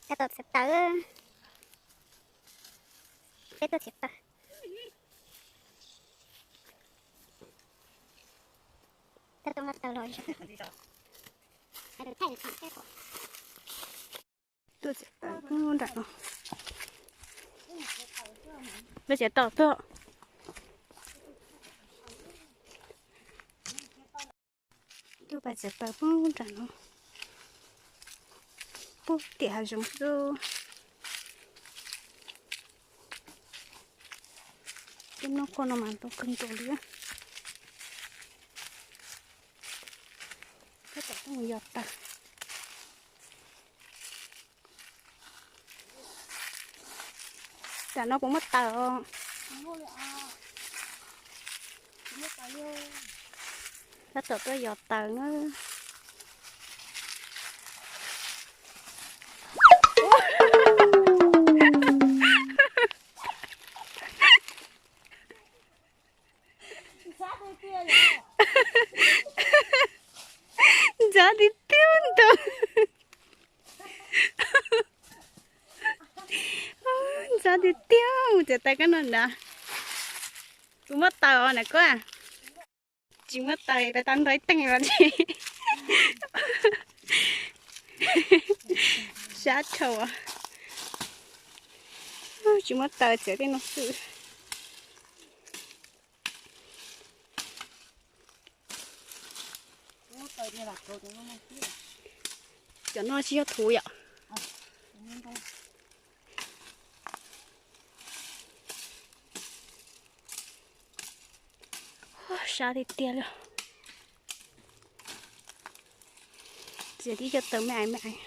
Tab tom txiav taws, peb tuaj txiav taws. Tab tom nqa taws los. Tuaj txiav taws nram no. Peb txiav taws tuaj. Tuaj pais txiav taws pub nram no, pub tim hav zoov xwb. Tej noj quaj no mas ntau kawg nkaus li. Tab tom tuaj mus yos taws. Tam no puas muaj taws os? Tab tom tuaj yos taws na. Ntxhab tiag tiag ntag. Ntxhab tiag tiag, mus txiav taws kab no ntag. Kuv muab taws os na koj. Tsis muab taws peb tau nrog ib teeg los tsis. Sab dhau. Tsis muab taws txiav tej no xwb. Cov no tsis yog thuv yom. Sab tiag tiag li. Txiav tib co taws me ais me ais.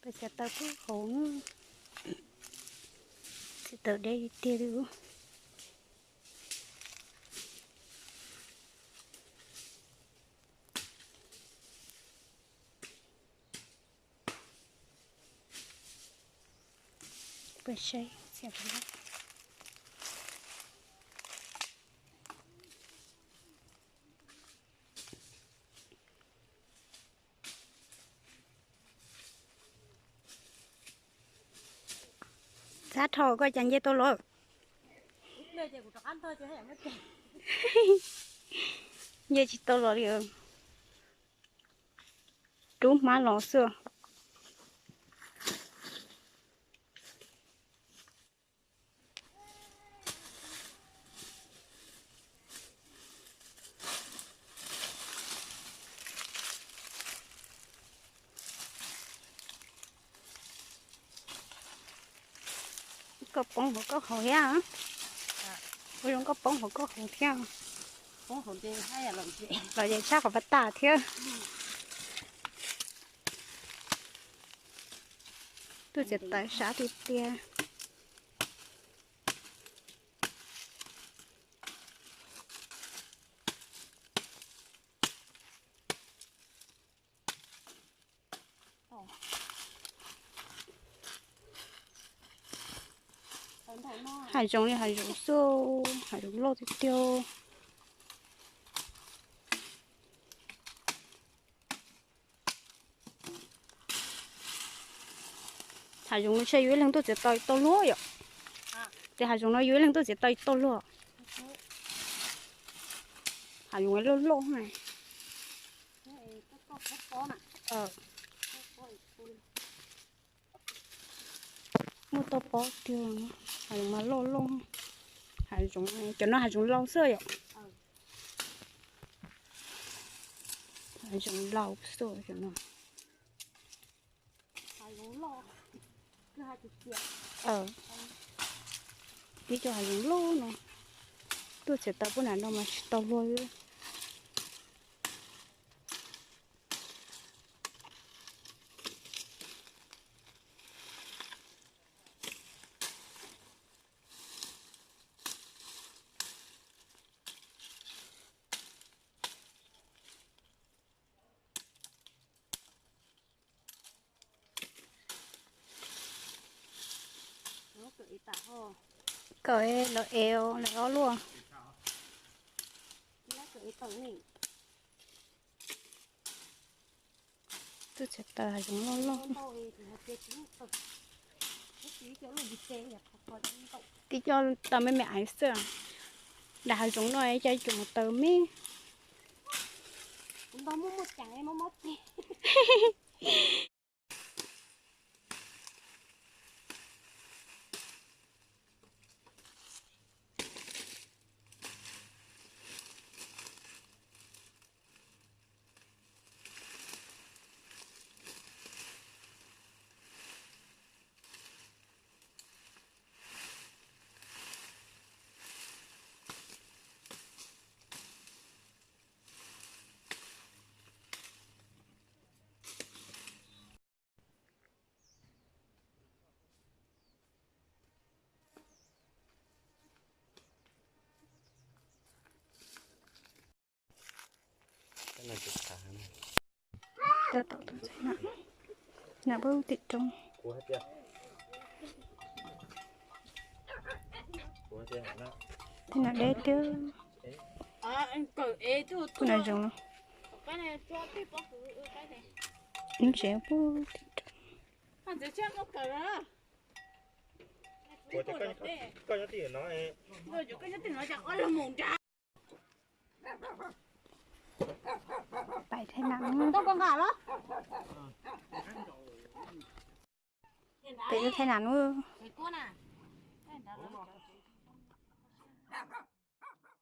Peb txiav taws pub hauv, txiav taws deb tiag li. Peb saib, txhab dhau koj cas nce tau los. Nce tsis tau los li. Rub hmab los xwb. Koj poob hauv koj haus thiab. Ua zoo koj poob hauv koj haus thiab. Los ces tshab qhov pas tas thiab. Tuaj txiav taws sab tiag tiag. Hav zoov li hav zoov xwb, hav zoov loj tiag tiag. Hav zoov no saib yus ib leeg tuaj txiav taws tau luaj yom. Ces hav zoov no yus ib leeg tuaj txiav tau ib tog luaj. Hav zoov loj loj na. Muaj toj pob tiag, hav zoov mas loj loj. Hav zoov, cov no hav zoov lau xwb yom. Hav zoov lau xwb cov no. Ib co hav zoov loj no, tuaj txiav tau puag nram no mas tsis tau luag li. Kawm lawv ev lawv ob luaj. Tuaj txiav taws hav zoov loj loj. Tib co taws me me aiv xwb. Nram hav zoov no cov cov mus taws me. Coj tom tus ntxhais na, nram pem tim roob. Tej no deb tiag. Pem no zoo no. Ib tsev pem tim roob. Pais thaij nam. Pais thaij nam.